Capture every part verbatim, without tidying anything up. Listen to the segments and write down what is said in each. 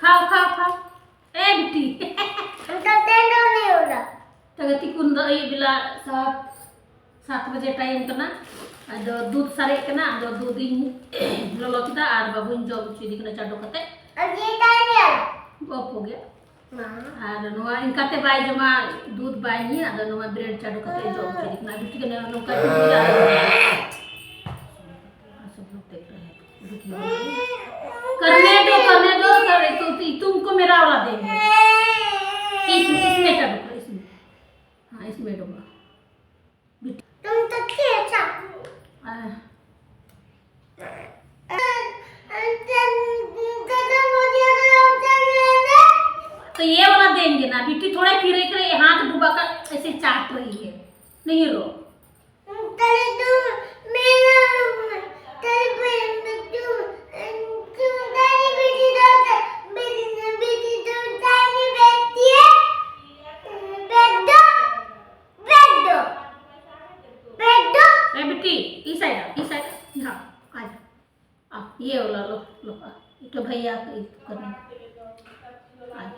ᱠᱷᱟᱣ, ᱠᱷᱟᱣ, ᱠᱷᱟᱣ᱾ ᱮ ᱵᱤᱴᱤ᱾ ᱛᱚ ᱜᱟᱛᱮ ᱠᱚ ᱫᱚ ᱟᱹᱭᱩᱵ ᱵᱮᱞᱟ ᱥᱟᱛ, ᱥᱟᱛ ᱵᱟᱡᱮ ᱴᱟᱭᱤᱢ ᱠᱟᱱᱟ᱾ ᱟᱫᱚ ᱫᱩᱫᱷ ᱥᱟᱨᱮᱡ ᱠᱟᱱᱟ, ᱟᱫᱚ ᱫᱩᱫᱷ ᱤᱧ ᱞᱚᱞᱚ ᱠᱮᱫᱟ ᱟᱨ ᱵᱟᱹᱵᱩᱧ ᱡᱚᱢ ᱦᱚᱪᱚᱭᱮᱫᱮ ᱠᱟᱱᱟ ᱪᱟᱰᱚ ᱠᱟᱛᱮ᱾ ᱟᱨ ᱪᱮᱫ ᱛᱟᱭ ᱧᱮᱞ? ᱜᱚᱯᱚ ᱜᱮ᱾ ᱢᱟ᱾ ᱟᱨ ᱱᱚᱣᱟ ᱤᱱᱠᱟᱛᱮ ᱵᱟᱭ ᱡᱚᱢᱟ, ᱫᱩᱫᱷ ᱵᱟᱭ ᱧᱩᱭᱟ, ᱟᱫᱚ ᱱᱚᱣᱟ ᱵᱨᱮᱰ ᱪᱟᱰᱚ ᱠᱟᱛᱮ ᱡᱚᱢ ᱦᱚᱪᱚᱭᱮᱫᱮ ᱠᱟᱱᱟ᱾ ᱵᱤᱴᱤ ᱠᱟᱱᱟ ᱱᱚᱝᱠᱟ ᱪᱩᱴᱤ ᱟᱨ ᱠᱟᱨᱱᱮ ᱫᱚ, ᱠᱟᱨᱱᱮ ᱫᱚ, ᱠᱟᱨᱱᱮ ᱫᱚ, ᱤᱛᱩᱢ ᱠᱚ ᱢᱮᱨᱟᱣ ᱞᱟᱫᱮ ᱜᱮ᱾ ᱤᱥᱢᱮ, ᱤᱥᱢᱮ ᱪᱟᱰᱚ ᱠᱚ, ᱤᱥᱢᱮ᱾ ᱦᱮᱸ, ᱤᱥᱢᱮ ᱰᱚᱵᱟ᱾ ᱛᱩᱢ ᱛᱚ ᱪᱮᱫ ᱪᱟ? ᱟᱭ। तो ये वाला देंगे ना, बिट्टी थोड़ा पीरे करे, हाथ डुबा कर ऐसे चाट रही है, नहीं रो। तले तू मेरा, तले पे तू, तू तले बेटी दादा, बेटी, बेटी तू तले बेटी है, बेटा, बेटा, बेटा। ए बेटी, इस साइड आ, इस साइड आ, यहाँ आ जा। आ, ये वाला लो, लो, आ, ये तो भैया को करना। आ।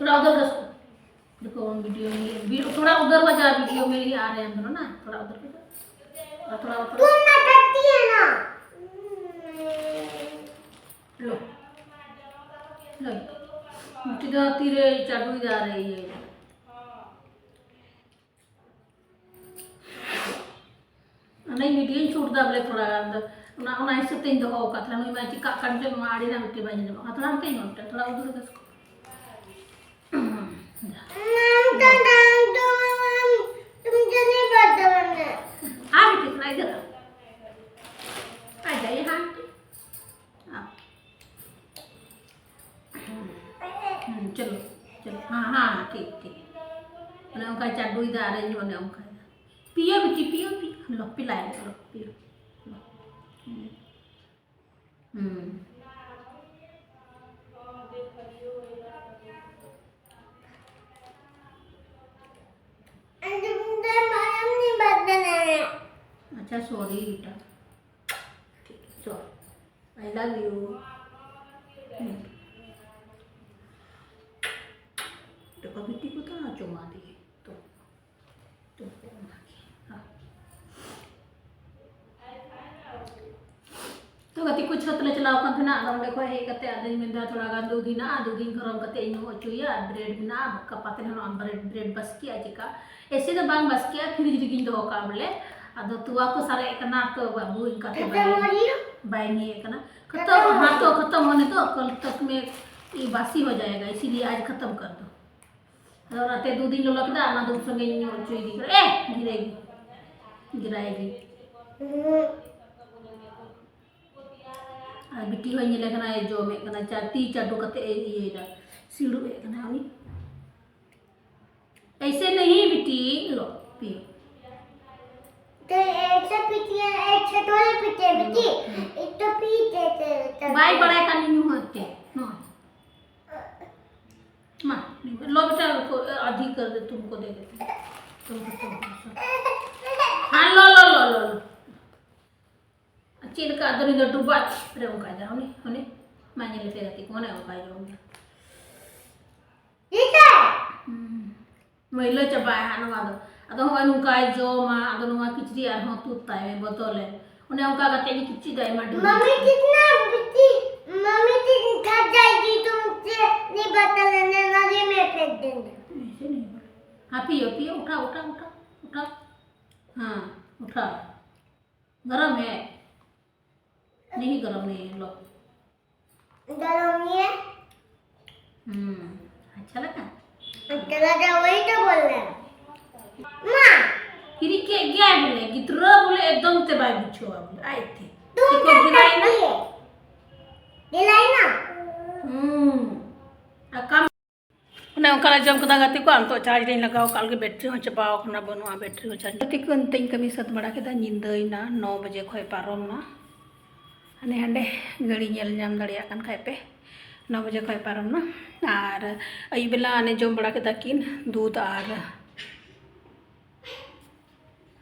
थोड़ा उधर का, देखो, हम वीडियो में, वी-, थोड़ा उधर हो जा, वीडियो में ही आ रहे हैं हम दोनों ना, थोड़ा उधर को जा। और थोड़ा, थोड़ा। तुम ना करती है ना। लो। लो। ᱩᱱᱠᱤ ᱫᱚ ᱛᱤᱨᱮ ᱪᱟᱰᱚᱭ ᱫᱟ ᱨᱮ ᱤᱭᱟᱹ᱾ ᱚᱱᱟᱧ ᱵᱷᱤᱰᱤᱭᱳᱧ ᱥᱩᱴ ᱫᱟ ᱵᱚᱞᱮ ᱛᱷᱚᱲᱟ ᱜᱟᱱ ᱫᱚ᱾ ᱚᱱᱟ, ᱚᱱᱟ ᱦᱤᱥᱟᱹᱵ ᱛᱮᱧ ᱫᱚᱦᱚ ᱟᱠᱟᱫ ᱛᱟᱦᱮᱱᱟ᱾ ᱱᱩᱭ ᱢᱟ ᱪᱤᱠᱟᱹᱜ ᱠᱟᱱ ᱪᱚ, ᱱᱚᱣᱟ ᱟᱹᱰᱤ ᱱᱟᱜ ᱢᱤᱫᱴᱮᱡ ᱵᱟᱭ ᱧᱮᱞᱚᱜ ᱠᱟᱱᱟ᱾ ᱛᱷᱚᱲᱟ ᱦᱟᱱᱛᱮᱧ ᱢᱮ ᱢᱤᱫᱴᱮᱱ, ᱛᱷᱚᱲᱟ ᱩᱫᱩᱜ ᱨᱮ ᱫᱚ᱾ ᱟᱨ ᱢᱤᱫᱴᱮᱡ ᱛᱷᱚᱲᱟ ᱤᱫᱷᱟᱨ ᱟ᱾ ᱟ ᱡᱟᱭᱮ ᱦᱟᱱᱛᱮ᱾ ᱟ᱾ ᱦᱩᱸ, ᱪᱚᱞᱚ, ᱪᱚᱞᱚ᱾ ᱦᱮᱸ, ᱦᱮᱸ, ᱴᱷᱤᱠ, ᱴᱷᱤᱠ᱾ ᱚᱱᱮ ᱚᱱᱠᱟᱭ ᱪᱟᱰᱚᱭᱮᱫᱟ ᱟᱨ ᱤᱧ ᱚᱱᱮ ᱚᱱᱠᱟᱭᱮᱫᱟ᱾ ᱯᱤᱭᱳ ᱵᱤᱴᱤ, ᱯᱤᱭᱳ, ᱯᱤᱭᱳ᱾ ᱞᱚ, ᱯᱤᱞᱟᱭ ᱢᱮ, ᱞᱚ, ᱯᱤᱭᱳ᱾ ᱞᱚ᱾ ᱦᱩᱸ᱾ ᱦᱩᱸ᱾ ᱟᱪᱪᱷᱟ, ᱥᱚᱨᱤ ᱵᱮᱴᱟ᱾ ᱴᱷᱤᱠ ᱜᱮᱭᱟ, ᱥᱚᱨᱤ᱾ I love you. ᱦᱩᱸ᱾ ᱫᱟᱠᱟ ᱵᱤᱴᱤ ᱠᱚ ᱛᱟᱦᱮᱸ ᱦᱚᱪᱚ ᱢᱟ ᱫᱤ᱾ ᱛᱚ, ᱛᱚ, ᱚᱱᱟ ᱜᱮ᱾ ᱦᱮᱸ᱾ ᱛᱚ, ᱜᱟᱛᱮ ᱠᱚ, ᱪᱷᱟᱹᱛ ᱞᱮ ᱪᱟᱞᱟᱣ ᱠᱟᱱ ᱛᱟᱦᱮᱱᱟ᱾ ᱟᱫᱚ ᱚᱸᱰᱮ ᱠᱷᱚᱱ ᱦᱮᱡ ᱠᱟᱛᱮ ᱟᱫᱚᱧ ᱢᱮᱱᱫᱟ, ᱛᱷᱚᱲᱟ ᱜᱟᱱ ᱫᱩ ᱫᱤᱱ ᱱᱟ, ᱫᱩ ᱫᱤᱱ ᱜᱚᱨᱚᱢ ᱠᱟᱛᱮ ᱤᱧ ᱧᱩ ᱦᱚᱪᱚᱭᱟ᱾ ᱟᱨ ᱵᱨᱮᱰ ᱢᱮᱱᱟᱜᱼᱟ, ᱜᱟᱯᱟ ᱛᱮ ᱱᱚᱣᱟ ᱵᱨᱮᱰ, ᱵᱨᱮᱰ ᱵᱟᱥᱠᱮᱜᱼᱟ᱾ ᱪᱮᱠᱟ ᱮᱥᱮ ᱫᱚ ᱵᱟᱝ ᱵᱟᱥᱠᱮᱜᱼᱟ, ᱯᱷᱨᱤᱡᱽ ᱨᱮᱜᱮᱧ ᱫᱚᱦᱚ ᱠᱟᱜᱼᱟ ᱵᱚᱞᱮ᱾ ᱟᱫᱚ ᱛᱚᱣᱟ ᱠᱚ ᱥᱟᱨᱮᱡ ᱠᱟᱱᱟ, ᱛᱚ ᱵᱟᱹᱵᱩ ᱤᱱᱠᱟᱛᱮ ᱵᱟᱭ, ᱵᱟᱭ ᱧᱩᱭᱮᱫ ᱠᱟᱱᱟ᱾ ᱠᱷᱟᱛᱚᱢ, ᱦᱟᱸ ᱛᱚ ᱠᱷᱟᱛᱚᱢ ᱦᱳᱱᱮ ᱫᱚ, ᱠᱟᱞ ᱛᱚᱠ ᱢᱮ ᱭᱮ ᱵᱟᱥᱤ ᱦᱳ ᱡᱟᱭᱮᱜᱟ, ᱤᱥᱤᱞᱤᱭᱮ ᱟᱡᱽ ᱠᱷᱟᱛᱚᱢ ᱠᱟᱨ ᱫᱚ᱾ ᱟᱫᱚ ᱚᱱᱟᱛᱮ ᱫᱩ ᱫᱤᱱ ᱞᱚᱞᱚ ᱠᱮᱫᱟ, ᱚᱱᱟ ᱫᱩ ᱥᱚᱸᱜᱮᱧ ᱧᱩ ᱦᱚᱪᱚᱭᱮᱫᱤ ᱠᱟᱱᱟ᱾ ᱮ, ᱜᱤᱨᱟᱹᱭ ᱜᱮ, ᱜᱤᱨᱟᱹᱭ ᱜᱮ᱾ ᱟᱨ ᱵᱤᱴᱤ ᱦᱚᱸᱭ ᱧᱮᱞᱮ ᱠᱟᱱᱟ, ᱮ ᱡᱚᱢᱮᱫ ᱠᱟᱱᱟ, ᱪᱟ-, ᱛᱤ ᱪᱟᱰᱚ ᱠᱟᱛᱮ ᱮ ᱤᱭᱟᱹᱭᱮᱫᱟ, ᱥᱤᱲᱩᱵ ᱮᱫ ᱠᱟᱱᱟ ᱩᱱᱤ᱾ ऐसे नहीं बेटी, लो, पियो। तो ऐसे पीती है, ऐसे थोड़ी पीते हैं बेटी। एक तो पी देते हैं, तो बाय बड़ा का नहीं होते। हाँ। माँ, लो बेटा, रुको, आधी कर दे, तुमको दे देते हैं। तुमको, तुमको। हाँ, लो, लो, लो, लो, लो। ᱪᱮᱫ ᱞᱮᱠᱟ ᱟᱫᱚ ᱱᱩᱭ ᱫᱚ ᱰᱩᱵᱟᱹ ᱨᱮ ᱚᱱᱠᱟᱭ ᱫᱟ, ᱚᱱᱮ, ᱚᱱᱮ, ᱢᱟ ᱧᱮᱞ ᱯᱮ ᱜᱟᱛᱮ ᱠᱚ, ᱚᱱᱮ ᱚᱱᱠᱟᱭ ᱡᱚᱢ ᱫᱟ᱾ ᱦᱩᱸ᱾ ᱢᱟᱹᱭᱞᱟᱹ ᱪᱟᱵᱟᱭ ᱦᱟᱸᱜ ᱱᱚᱣᱟ ᱫᱚ᱾ ᱟᱫᱚ ᱦᱚᱸᱜᱼᱚᱭ ᱱᱚᱝᱠᱟᱭ ᱡᱚᱢᱟ, ᱟᱫᱚ ᱱᱚᱣᱟ ᱠᱤᱪᱨᱤᱡ ᱟᱨᱦᱚᱸ ᱛᱩᱫ ᱛᱟᱭ ᱢᱮ, ᱵᱚᱫᱚᱞᱮ᱾ ᱚᱱᱮ ᱚᱱᱠᱟ ᱠᱟᱛᱮ ᱜᱮ ᱠᱤᱪᱨᱤᱡ ᱫᱚ ᱟᱭᱢᱟ ᱰᱷᱮᱨ᱾ मम्मी, कितना बिट्टी, मम्मी, कितनी थक जाएगी तुमसे, नहीं बता लेने वाली मैं फेंक देंगे। ऐसे नहीं बोल। हाँ, पियो, पियो, उठा, उठा, उठा, उठा। हाँ, उठा। गरम है? नहीं, गरम नहीं है, लो। गरम नहीं है? हम्म, अच्छा लगा? अच्छा लगा, वही तो बोल रहे हैं। माँ। ᱠᱤᱨᱤ ᱠᱮᱫ ᱜᱮᱭᱟᱭ ᱵᱚᱞᱮ, ᱜᱤᱫᱽᱨᱟᱹ ᱵᱚᱞᱮ ᱮᱠᱫᱚᱢ ᱛᱮ ᱵᱟᱭ ᱵᱩᱡᱷᱟᱹᱣᱟ ᱵᱚᱞᱮ, ᱟᱡ ᱛᱮ᱾ ᱛᱩᱢ ᱪᱮᱫ ᱠᱚ ᱠᱮᱫ ᱜᱮᱭᱟᱭ ᱱᱟ? ᱦᱩᱸ᱾ ᱟᱨ ᱠᱟᱢ ᱚᱱᱮ ᱚᱱᱠᱟ ᱞᱮ ᱡᱚᱢ ᱠᱮᱫᱟ ᱜᱟᱛᱮ ᱠᱚ, ᱟᱨ ᱱᱤᱛᱚᱜ ᱪᱟᱨᱡᱽ ᱨᱤᱧ ᱞᱟᱜᱟᱣ ᱠᱟᱜ ᱞᱮᱜᱮ, ᱵᱮᱴᱨᱤ ᱦᱚᱸ ᱪᱟᱵᱟᱣ ᱠᱟᱱᱟ, ᱵᱟᱹᱱᱩᱜᱼᱟ ᱵᱮᱴᱨᱤ ᱦᱚᱸ ᱪᱟᱨᱡᱽ᱾ ᱜᱟᱛᱮ ᱠᱚ, ᱱᱤᱛᱚᱜ ᱤᱧ ᱠᱟᱹᱢᱤ ᱥᱟᱹᱛ ᱵᱟᱲᱟ ᱠᱮᱫᱟ, ᱧᱤᱫᱟᱹᱭᱮᱱᱟ, ᱱᱚ ᱵᱟᱡᱮ ᱠᱷᱚᱡ ᱯᱟᱨᱚᱢ ᱱᱟ᱾ ᱦᱟᱱᱮ ᱦᱟᱸᱰᱮ ᱜᱟᱹᱲᱤ ᱧᱮᱞ ᱧᱟᱢ ᱫᱟᱲᱮᱭᱟᱜ ᱠᱟᱱ ᱠᱷᱟᱡ ᱯᱮ, ᱱᱚ ᱵᱟᱡᱮ ᱠᱷᱚᱡ ᱯᱟᱨᱚᱢ ᱱᱟ᱾ ᱟᱨ ᱟᱹᱭᱩᱵ ᱵᱮᱞᱟ ᱚᱱᱮ ᱡᱚᱢ ᱵᱟᱲᱟ ᱠᱮᱫᱟ ᱠᱤᱱ ᱫᱩᱫᱷ ᱟᱨ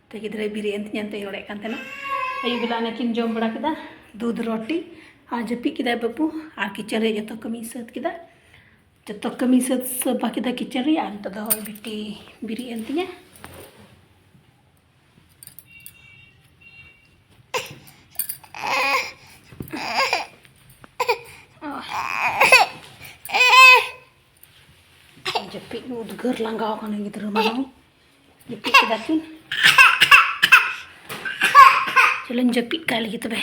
ᱛᱮ ᱜᱤᱫᱽᱨᱟᱹᱭ ᱵᱮᱨᱮᱫ ᱮᱱ ᱛᱤᱧᱟ, ᱱᱤᱛᱚᱜ ᱤᱧ ᱨᱚᱲᱮᱫ ᱠᱟᱱ ᱛᱟᱦᱮᱱᱟ᱾ ᱟᱹᱭᱩᱵ ᱵᱮᱞᱟ ᱚᱱᱮ ᱠᱤᱱ ᱡᱚᱢ ᱵᱟᱲᱟ ᱠᱮᱫᱟ, ᱫᱩᱫᱷ ᱨᱩᱴᱤ᱾ ᱟᱨ ᱡᱟᱹᱯᱤᱫ ᱠᱮᱫᱟᱭ ᱵᱟᱹᱵᱩ᱾ ᱟᱨ ᱠᱤᱪᱮᱱ ᱨᱮᱭᱟᱜ ᱡᱚᱛᱚ ᱠᱟᱹᱢᱤᱧ ᱥᱟᱹᱛ ᱠᱮᱫᱟ, ᱡᱚᱛᱚ ᱠᱟᱹᱢᱤᱧ ᱥᱟᱹᱛ ᱥᱟᱹᱵᱟ ᱠᱮᱫᱟ ᱠᱤᱪᱮᱱ ᱨᱮᱭᱟᱜ᱾ ᱟᱨ ᱱᱤᱛᱚᱜ ᱫᱚ ᱦᱚᱸᱜᱼᱚᱭ ᱵᱤᱴᱤ ᱵᱮᱨᱮᱫ ᱮᱱ ᱛᱤᱧᱟ᱾ ᱡᱟᱹᱯᱤᱫ ᱩᱫᱽᱜᱟᱹᱨ ᱞᱟᱸᱜᱟᱣ ᱠᱟᱱᱟ ᱜᱤᱫᱽᱨᱟᱹ ᱢᱟ ᱱᱚᱜᱼᱚᱭ᱾ ᱡᱟᱹᱯᱤᱫ ᱠᱮᱫᱟ ᱠᱤᱱ᱾ ᱪᱚᱞᱚᱧ ᱡᱟᱹᱯᱤᱫ ᱠᱟᱜ ᱞᱟᱹᱜᱤᱫ ᱛᱚᱵᱮ᱾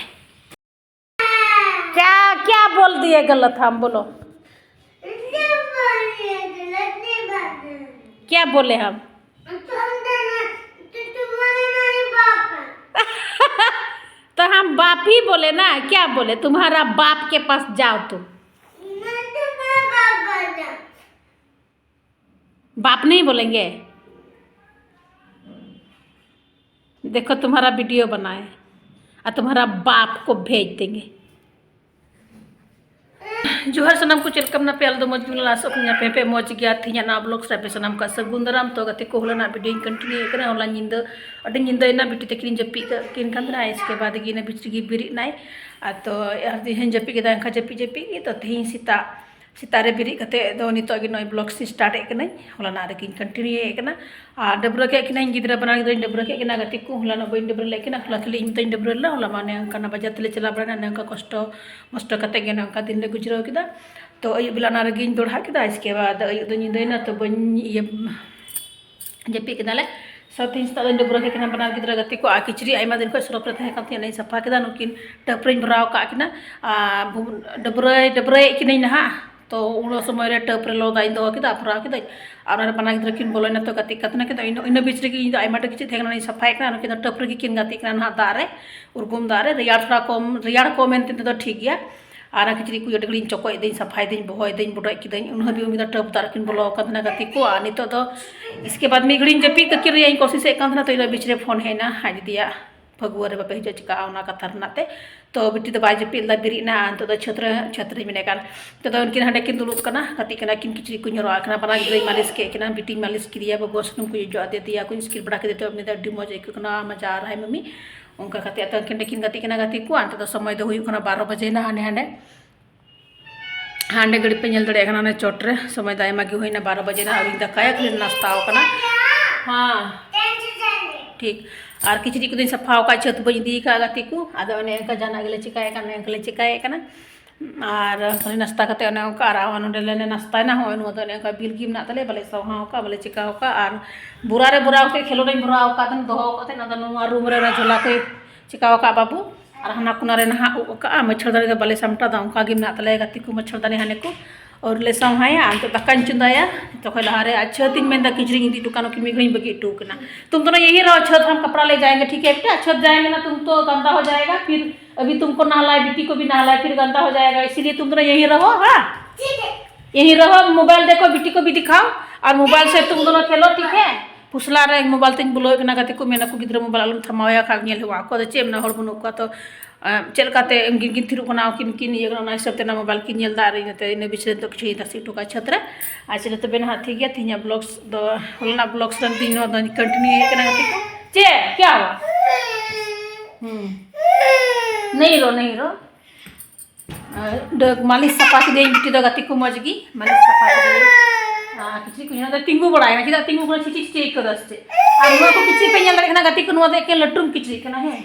क्या, क्या बोल दिए गलत हम, बोलो। क्या बोले हम? तो हम बाप ही बोले ना, क्या बोले? तुम्हारा बाप के पास जाओ तुम। बाप नहीं बोलेंगे? देखो, तुम्हारा वीडियो बनाए और तुम्हारा बाप को भेज देंगे। ᱡᱚᱦᱟᱨ ᱥᱟᱱᱟᱢ ᱠᱚ, ᱪᱮᱫ ᱞᱮᱠᱟ ᱢᱮᱱᱟᱜ ᱯᱮᱭᱟ? ᱟᱞᱮ ᱫᱚ ᱢᱚᱡᱽ ᱜᱮ ᱢᱮᱱᱟᱜ ᱞᱮᱭᱟ, ᱟᱥᱚᱜ ᱠᱟᱱᱟ ᱯᱮ ᱯᱮ ᱢᱚᱡᱽ ᱜᱮᱭᱟ᱾ ᱛᱮᱦᱮᱧᱟᱜ ᱱᱟᱣᱟ ᱵᱞᱚᱜ ᱨᱮ ᱟᱯᱮ ᱥᱟᱱᱟᱢ ᱠᱚ ᱥᱟᱹᱜᱩᱱ ᱫᱟᱨᱟᱢ᱾ ᱛᱚ ᱜᱟᱛᱮ ᱠᱚ, ᱦᱚᱞᱟᱱᱟᱜ ᱵᱷᱤᱰᱤᱭᱳᱧ ᱠᱚᱱᱴᱤᱱᱤᱭᱩ ᱮᱫ ᱠᱟᱱᱟ᱾ ᱦᱚᱞᱟ ᱧᱤᱫᱟᱹ ᱟᱹᱰᱤ ᱧᱤᱫᱟᱹᱭᱮᱱᱟ, ᱵᱤᱴᱤ ᱛᱟᱹᱠᱤᱱ ᱡᱟᱹᱯᱤᱫ ᱠᱟᱜ ᱠᱤᱱ ᱠᱟᱱ ᱛᱟᱦᱮᱱᱟ᱾ ᱤᱥᱠᱮ ᱵᱟᱫ ᱜᱮ ᱤᱱᱟᱹ ᱵᱤᱪ ᱨᱮᱜᱮ ᱵᱮᱨᱮᱫ ᱱᱟᱭ᱾ ᱟᱨ ᱛᱚ ᱟᱨ ᱛᱮᱦᱮᱧ ᱡᱟᱹᱯᱤᱫ ᱠᱮᱫᱟ, ᱮᱱᱠᱷᱟᱱ ᱡᱟᱹᱯᱤᱫ ᱡᱟᱹᱯᱤᱫ ᱜᱮ᱾ ᱛᱚ ᱛᱮᱦᱮᱧ ᱥᱮᱛᱟᱜ ᱥᱮᱛᱟᱜ ᱨᱮ ᱵᱮᱨᱮᱫ ᱠᱟᱛᱮ ᱫᱚ ᱱᱤᱛᱚᱜ ᱜᱮ ᱱᱚᱜᱼᱚᱭ ᱵᱞᱚᱜ ᱥᱮ ᱥᱴᱟᱨᱴ ᱮᱫ ᱠᱟᱹᱱᱟᱹᱧ᱾ ᱦᱚᱞᱟᱱᱟᱜ ᱨᱮᱜᱮᱧ ᱠᱚᱱᱴᱤᱱᱤᱭᱩ ᱮᱫ ᱠᱟᱱᱟ᱾ ᱟᱨ ᱰᱟᱹᱵᱽᱨᱟᱹ ᱠᱮᱫ ᱠᱤᱱᱟᱹᱧ, ᱜᱤᱫᱽᱨᱟᱹ ᱵᱟᱱᱟᱨ ᱜᱤᱫᱽᱨᱟᱹᱧ ᱰᱟᱹᱵᱽᱨᱟᱹ ᱠᱮᱫ ᱠᱤᱱᱟ᱾ ᱜᱟᱛᱮ ᱠᱚ, ᱦᱚᱞᱟᱱᱚᱜ ᱵᱟᱹᱧ ᱰᱟᱹᱵᱽᱨᱟᱹ ᱞᱮᱫ ᱠᱤᱱᱟ, ᱦᱚᱞᱟ ᱠᱷᱟᱹᱞᱤ ᱤᱧ ᱢᱚᱛᱚᱧ ᱰᱟᱹᱵᱽᱨᱟᱹ ᱞᱮᱱᱟ᱾ ᱦᱚᱞᱟ ᱢᱟ ᱚᱱᱮ ᱚᱱᱠᱟ ᱵᱟᱡᱟᱨ ᱛᱮᱞᱮ ᱪᱟᱞᱟᱣ ᱵᱟᱲᱟᱭᱮᱱᱟ, ᱚᱱᱮ ᱚᱱᱠᱟ ᱠᱚᱥᱴᱚ ᱢᱚᱥᱴᱚ ᱠᱟᱛᱮ ᱜᱮ ᱚᱱᱮ ᱚᱱᱠᱟ ᱫᱤᱱ ᱞᱮ ᱜᱩᱡᱽᱨᱟᱹᱣ ᱠᱮᱫᱟ᱾ ᱛᱚ ᱟᱹᱭᱩᱵ ᱵᱮᱞᱟ ᱚᱱᱟ ᱨᱮᱜᱮᱧ ᱫᱚᱲᱦᱟ ᱠᱮᱫᱟ᱾ ᱤᱥᱠᱮ ᱵᱟᱫ ᱟᱹᱭᱩᱵ ᱫᱚ ᱧᱤᱫᱟᱹᱭᱮᱱᱟ, ᱛᱚ ᱵᱟᱹᱧ ᱤᱭᱟᱹ ᱡᱟᱹᱯᱤᱫ ᱠᱮᱫᱟᱞᱮ᱾ ᱥᱟᱶᱛᱮ ᱥᱮᱛᱟᱜ ᱫᱚᱧ ᱰᱟᱹᱵᱽᱨᱟᱹ ᱠᱮᱫ ᱠᱤᱱᱟ ᱵᱟᱱᱟᱨ ᱜᱤᱫᱽᱨᱟᱹ ᱜᱟᱛᱮ ᱠᱚ, ᱟᱨ ᱠᱤᱪᱨᱤᱡ ᱟᱭᱢᱟ ᱫᱤᱱ ᱠᱷᱚᱱ ᱥᱚᱨᱯ ᱨᱮ ᱛᱟᱦᱮᱸ ᱠᱟᱱ ᱛᱤᱧᱟᱹ, ᱚᱱᱟᱧ ᱥᱟᱯᱷᱟ ᱠᱮᱫᱟ᱾ ᱱᱩᱠᱤᱱ ᱴᱟᱵᱽ ᱨᱮᱧ ᱵᱷᱚᱨᱟᱣ ᱟᱠᱟᱫ ᱠᱤᱱᱟ, ᱟᱨ ᱵᱷᱩ-, ᱰᱟᱹᱵᱽᱨᱟᱹᱭ ᱰᱟᱹᱵᱽᱨᱟᱹᱭᱮᱫ ᱠᱤᱱᱟᱹᱧ ᱱᱟᱦᱟᱜ᱾ ᱛᱚ ᱩᱱ ᱥᱚᱢᱚᱭ ᱨᱮ ᱴᱟᱵᱽ ᱨᱮ ᱞᱚ ᱫᱟᱜ ᱤᱧ ᱫᱚᱦᱚ ᱠᱮᱫᱟ, ᱵᱷᱚᱨᱟᱣ ᱠᱮᱫᱟᱹᱧ, ᱟᱨ ᱚᱱᱟ ᱨᱮ ᱵᱟᱱᱟᱨ ᱜᱤᱫᱽᱨᱟᱹ ᱠᱤᱱ ᱵᱚᱞᱚᱭᱮᱱᱟ᱾ ᱛᱚ ᱜᱟᱛᱮᱜ ᱠᱟᱱ ᱛᱟᱦᱮᱱᱟ ᱠᱤᱱ, ᱤᱱᱟᱹ, ᱤᱱᱟᱹ ᱵᱤᱪ ᱨᱮᱜᱮ ᱤᱧ ᱫᱚ ᱟᱭᱢᱟ ᱰᱷᱮᱨ ᱠᱤᱪᱨᱤᱡ ᱛᱟᱦᱮᱸ ᱠᱟᱱᱟ, ᱚᱱᱟᱧ ᱥᱟᱯᱷᱟᱭᱮᱫ ᱠᱟᱱᱟ᱾ ᱱᱩᱠᱤᱱ ᱫᱚ ᱴᱟᱵᱽ ᱨᱮᱜᱮ ᱠᱤᱱ ᱜᱟᱛᱮᱜ ᱠᱟᱱᱟ ᱱᱟᱦᱟᱜ, ᱫᱟᱜ ᱨᱮ, ᱩᱨᱜᱩᱢ ᱫᱟᱜ ᱨᱮ, ᱨᱮᱭᱟᱲ ᱛᱷᱚᱲᱟ ᱠᱚᱢ, ᱨᱮᱭᱟᱲ ᱠᱚᱢ ᱮᱱᱛᱮ ᱫᱚ ᱴᱷᱤᱠ ᱜᱮᱭᱟ᱾ ᱟᱨ ᱚᱱᱟ ᱠᱤᱪᱨᱤᱡ ᱠᱚ ᱟᱹᱰᱤ ᱜᱷᱟᱹᱲᱤᱡ ᱤᱧ ᱪᱚᱠᱚᱡ ᱮᱫᱟᱹᱧ, ᱥᱟᱯᱷᱟᱭ ᱫᱟᱹᱧ, ᱵᱚᱦᱚᱭ ᱫᱟᱹᱧ, ᱵᱚᱰᱚᱡ ᱠᱤᱫᱟᱹᱧ, ᱩᱱ ᱦᱟᱹᱵᱤᱡ ᱩᱱᱤ ᱫᱚ ᱴᱟᱵᱽ ᱫᱟᱜ ᱨᱮᱠᱤᱱ ᱵᱚᱞᱚ ᱟᱠᱟᱱ ᱛᱟᱦᱮᱱᱟ ᱜᱟᱛᱮ ᱠᱚ᱾ ᱟᱨ ᱱᱤᱛᱚᱜ ᱫᱚ ᱤᱥᱠᱮ ᱵᱟᱫ ᱢᱤᱫ ᱜᱷᱟᱹᱲᱤᱡ ᱤᱧ ᱡᱟᱹᱯᱤᱫ ᱛᱟᱹᱠᱤᱱ ᱨᱮᱭᱟᱜ ᱤᱧ ᱠᱳᱥᱤᱥᱮᱫ ᱠᱟᱱ ᱛᱟᱦᱮᱱᱟ, ᱛᱚ ᱤᱧ ᱫᱚ ᱵᱤᱪ ᱨᱮ ᱯᱷᱳᱱ ᱦᱮᱡ ᱮᱱᱟ, ᱟᱡ ᱫᱤᱫᱤᱭᱟᱜ ᱯᱷᱟᱹᱜᱩᱣᱟᱹ ᱨᱮ ᱵᱟᱯᱮ ᱦᱤᱡᱩᱜ ᱪᱤᱠᱟᱹᱜᱼᱟ ᱚᱱᱟ ᱠᱟᱛᱷᱟ ᱨᱮᱱᱟᱜ ᱛᱮ᱾ ᱛᱚ ᱵᱤᱴᱤ ᱫᱚ ᱵᱟᱭ ᱡᱟᱹᱯᱤᱫ ᱞᱮᱫᱟ, ᱵᱮᱨᱮᱫ ᱮᱱᱟ᱾ ᱟᱨ ᱱᱤᱛᱚᱜ ᱫᱚ ᱪᱷᱟᱹᱛ ᱨᱮ, ᱪᱷᱟᱹᱛ ᱨᱮᱧ ᱢᱮᱱᱮᱫ ᱠᱟᱱ, ᱱᱤᱛᱚᱜ ᱫᱚ ᱩᱱᱠᱤᱱ ᱦᱟᱸᱰᱮ ᱠᱤᱱ ᱫᱩᱲᱩᱵ ᱠᱟᱱᱟ, ᱜᱟᱛᱮᱜ ᱠᱟᱱᱟ ᱠᱤᱱ, ᱠᱤᱪᱨᱤᱡ ᱠᱚ ᱧᱚᱨᱚᱜ ᱠᱟᱱᱟ᱾ ᱵᱟᱱᱟᱨ ᱜᱤᱫᱽᱨᱟᱹᱧ ᱢᱟᱹᱞᱤᱥ ᱠᱮᱫ ᱠᱤᱱᱟ, ᱵᱤᱴᱤᱧ ᱢᱟᱹᱞᱤᱥ ᱠᱮᱫᱮᱭᱟ, ᱵᱟᱹᱵᱩ ᱥᱩᱱᱩᱢ ᱠᱚᱧ ᱚᱡᱚᱜ ᱟᱫᱮ, ᱫᱮᱭᱟ ᱠᱚᱧ ᱥᱠᱤᱨ ᱵᱟᱲᱟ ᱠᱮᱫᱮ, ᱛᱚ ᱩᱱᱤ ᱫᱚ ᱟᱹᱰᱤ ᱢᱚᱡᱽ ᱟᱹᱭᱠᱟᱹᱜ ᱠᱟᱱᱟ, ᱢᱟᱡᱟ ᱟᱨ ᱦᱟᱭ ᱢᱟᱹᱢᱤ᱾ ᱚᱱᱠᱟ ᱠᱟᱛᱮ ᱟᱫᱚ ᱩᱱᱠᱤᱱ ᱫᱚᱠᱤᱱ ᱜᱟᱛᱮᱜ ᱠᱟᱱᱟ ᱜᱟᱛᱮ ᱠᱚ᱾ ᱟᱨ ᱱᱤᱛᱚᱜ ᱫᱚ ᱥᱚᱢᱚᱭ ᱫᱚ ᱦᱩᱭᱩᱜ ᱠᱟᱱᱟ ᱵᱟᱨᱚ ᱵᱟᱡᱮ ᱱᱟ, ᱦᱟᱸᱰᱮ ᱦᱟᱸᱰᱮ ᱦᱟᱸᱰᱮ ᱜᱷᱟᱹᱲᱤᱡ ᱯᱮ ᱧᱮᱞ ᱫᱟᱲᱮᱭᱟᱜ ᱠᱟᱱᱟ, ᱚᱱᱮ ᱪᱚᱴ ᱨᱮ ᱥᱚᱢᱚᱭ ᱫᱚ ᱟᱭᱢᱟ ᱜᱮ ᱦᱩᱭᱱᱟ, ᱵᱟᱨᱚ ᱵᱟᱡᱮ ᱱᱟ, ᱟᱹᱣᱨᱤᱧ ᱫᱟᱠᱟᱭᱟ, ᱠᱷᱟᱹᱞᱤ ᱱᱟᱥᱛᱟᱣ ᱠᱟᱱᱟ᱾ ᱦᱮᱸ, ᱴᱷᱤᱠ᱾ ᱟᱨ ᱠᱤᱪᱨᱤᱡ ᱠᱚᱫᱚᱧ ᱥᱟᱯᱷᱟ ᱟᱠᱟᱫ, ᱪᱷᱟᱹᱛ ᱵᱟᱹᱧ ᱤᱫᱤ ᱟᱠᱟᱫ ᱜᱟᱛᱮ ᱠᱚ᱾ ᱟᱫᱚ ᱚᱱᱮ ᱚᱱᱠᱟ ᱡᱟᱦᱟᱱᱟᱜ ᱜᱮᱞᱮ ᱪᱮᱠᱟᱭᱮᱫ ᱠᱟᱱ, ᱚᱱᱮ ᱚᱱᱠᱟ ᱞᱮ ᱪᱮᱠᱟᱭᱮᱫ ᱠᱟᱱᱟ᱾ ᱟᱨ ᱠᱷᱟᱹᱞᱤ ᱱᱟᱥᱛᱟ ᱠᱟᱛᱮ ᱚᱱᱮ ᱚᱱᱠᱟ, ᱟᱨ ᱱᱚᱰᱮ ᱞᱮ ᱱᱟᱥᱛᱟᱭᱮᱱᱟ᱾ ᱦᱚᱸᱜᱼᱚᱭ ᱱᱚᱣᱟ ᱫᱚ ᱚᱱᱮ ᱚᱱᱠᱟ ᱵᱤᱞ ᱜᱮ ᱢᱮᱱᱟᱜ ᱛᱟᱞᱮᱭᱟ, ᱵᱟᱞᱮ ᱥᱟᱶᱦᱟ ᱟᱠᱟᱫᱼᱟ, ᱵᱟᱞᱮ ᱪᱮᱠᱟᱣ ᱟᱠᱟᱫᱼᱟ᱾ ᱟᱨ ᱵᱚᱨᱟ ᱨᱮ ᱵᱚᱨᱟ ᱠᱟᱛᱮ ᱠᱷᱮᱞᱳᱰ ᱤᱧ ᱵᱷᱚᱨᱟᱣ ᱟᱠᱟᱫ ᱛᱟᱦᱮᱱ, ᱫᱚᱦᱚ ᱟᱠᱟᱫ ᱛᱟᱦᱮᱱ, ᱟᱫᱚ ᱱᱚᱣᱟ ᱨᱩᱢ ᱨᱮ ᱚᱱᱟ ᱡᱷᱚᱞᱟ ᱠᱚᱭ ᱪᱮᱠᱟᱣ ᱟᱠᱟᱫ ᱵᱟᱹᱵᱩ᱾ ᱟᱨ ᱦᱟᱱᱟ ᱠᱚᱱᱟ ᱨᱮ ᱱᱟᱦᱟᱜ ᱩᱵ ᱟᱠᱟᱫᱼᱟ, ᱢᱟᱹᱪᱷᱟᱹᱨᱫᱟᱹᱱᱤ ᱫᱚ ᱵᱟᱞᱮ ᱥᱟᱢᱴᱟᱣ ᱫᱟ, ᱚᱱᱠᱟ ᱜᱮ ᱢᱮᱱᱟᱜ ᱛᱟᱞᱮᱭᱟ ᱜᱟᱛᱮ ᱠᱚ, ᱢᱟᱹᱪᱷᱟᱹᱨᱫᱟᱹᱱᱤ ᱦᱟᱱᱮ ᱠᱚ᱾ ᱟᱨ ᱞᱮ ᱥᱟᱶᱦᱟᱭᱟ, ᱟᱨ ᱱᱤᱛᱚᱜ ᱫᱟᱠᱟᱧ ᱪᱚᱸᱫᱟᱭᱟ᱾ ᱡᱚᱛᱚ ᱠᱷᱚᱱ ᱞᱟᱦᱟ ᱨᱮ ᱟᱨ ᱪᱷᱟᱹᱛ ᱤᱧ ᱢᱮᱱᱫᱟ, ᱠᱤᱪᱨᱤᱡ ᱤᱧ ᱤᱫᱤ ᱦᱚᱴᱚ ᱠᱟᱜᱼᱟ, ᱱᱩᱠᱤᱱ ᱢᱤᱫ ᱜᱷᱟᱹᱲᱤᱡ ᱤᱧ ᱵᱟᱹᱜᱤ ᱦᱚᱴᱚ ᱠᱤᱱᱟ᱾ तुम दोनों यहीं रहो, छत हम कपड़ा ले जाएंगे, ठीक है बेटा? छत जाएंगे ना तुम तो गंदा हो जाएगा, फिर अभी तुमको नहलाए, बिट्टी को भी नहलाए, फिर गंदा हो जाएगा, इसीलिए तुम दोनों यहीं रहो। हाँ, यहीं रहो, मोबाइल देखो, बिट्टी को भी दिखाओ और मोबाइल से तुम दोनों खेलो, ठीक है? ᱯᱷᱩᱥᱞᱟ ᱨᱮ ᱢᱳᱵᱟᱭᱤᱞ ᱛᱤᱧ ᱵᱚᱞᱚᱭᱮᱫ ᱠᱟᱱᱟ, ᱜᱟᱛᱮ ᱠᱚ ᱢᱮᱱᱟ ᱠᱚ, ᱜᱤᱫᱽᱨᱟᱹ ᱢᱳᱵᱟᱭᱤᱞ ᱟᱞᱚᱢ ᱛᱷᱟᱢᱟᱣᱟᱭᱟ, ᱠᱷᱟᱡ ᱧᱮᱞ ᱦᱩᱭᱩᱜᱼᱟ᱾ ᱟᱠᱚ ᱫᱚ ᱪᱮᱫ ᱮᱢ ᱢᱮᱱᱟ, ᱦᱚᱲ ᱵᱟᱹᱱᱩᱜ ᱠᱚᱣᱟ ᱛᱚ, ᱟᱸ, ᱪᱮᱫ ᱞᱮᱠᱟᱛᱮ ᱩᱱᱠᱤᱱ ᱠᱤᱱ ᱛᱷᱤᱨᱚᱜ ᱠᱟᱱᱟ, ᱩᱱᱠᱤᱱ ᱠᱤᱱ ᱤᱭᱟᱹ ᱠᱟᱱᱟ, ᱚᱱᱟ ᱦᱤᱥᱟᱹᱵ ᱛᱮ ᱚᱱᱟ ᱢᱳᱵᱟᱭᱤᱞ ᱠᱤᱱ ᱧᱮᱞ ᱮᱫᱟ᱾ ᱟᱨ ᱤᱧ ᱤᱱᱟᱹ ᱵᱤᱪᱷᱱᱟᱹ ᱱᱤᱛᱚᱜ ᱠᱤᱪᱷᱩᱧ ᱛᱟᱥᱮ ᱦᱚᱴᱚ ᱠᱟᱜᱼᱟ ᱪᱷᱟᱹᱛ ᱨᱮ᱾ ᱟᱨ ᱪᱚᱞᱚ ᱛᱚᱵᱮ ᱱᱟᱦᱟᱜ ᱴᱷᱤᱠ ᱜᱮᱭᱟ, ᱛᱮᱦᱮᱧᱟᱜ vlogs ᱫᱚ, ᱦᱚᱞᱟᱱᱟᱜ vlogs ᱨᱮᱱ ᱛᱤᱧ ᱱᱚᱣᱟ ᱫᱚᱧ continue ᱮᱫ ᱠᱟᱱᱟ ᱜᱟᱛᱮ ᱠᱚ᱾ ᱪᱮᱫ? क्या हुआ? ᱦᱩᱸ᱾ नहीं रो, नहीं रो। ᱟᱨ ᱰᱟᱹᱜ ᱢᱟᱹᱞᱤᱥ ᱥᱟᱯᱷᱟ ᱠᱮᱫᱟᱹᱧ ᱵᱤᱴᱤ ᱫᱚ ᱜᱟᱛᱮ ᱠᱚ, ᱢᱚᱡᱽ ᱜᱮ ᱢᱟᱹᱞᱤᱥ ᱥᱟᱯᱷᱟ ᱠᱮᱫᱟᱹᱧ᱾ ᱟᱨ ᱠᱤᱪᱨᱤᱡ ᱠᱚ ᱧᱮᱞ ᱫᱟ, ᱛᱤᱸᱜᱩ ᱵᱟᱲᱟᱭᱮᱱᱟ, ᱪᱮᱫᱟᱜ ᱛᱤᱸᱜᱩ ᱠᱟᱱᱟ, ᱪᱷᱤᱪᱤ ᱪᱷᱤᱪᱤ ᱟᱹᱭᱠᱟᱹᱣ ᱫᱟ ᱥᱮ ᱪᱮᱫ? ᱟᱨ ᱱᱚᱣᱟ ᱠᱚ ᱠᱤᱪᱨᱤᱡ ᱯᱮ ᱧᱮᱞ ᱫᱟᱲᱮᱭᱟᱜ ᱠᱟᱱᱟ ᱜᱟᱛᱮ ᱠᱚ, ᱱᱚᱣᱟ ᱫᱚ ᱮᱠᱮᱱ ᱞᱟᱹᱴᱩᱢ ᱠᱤᱪᱨᱤᱡ ᱠᱟᱱᱟ, ᱦᱮᱸ᱾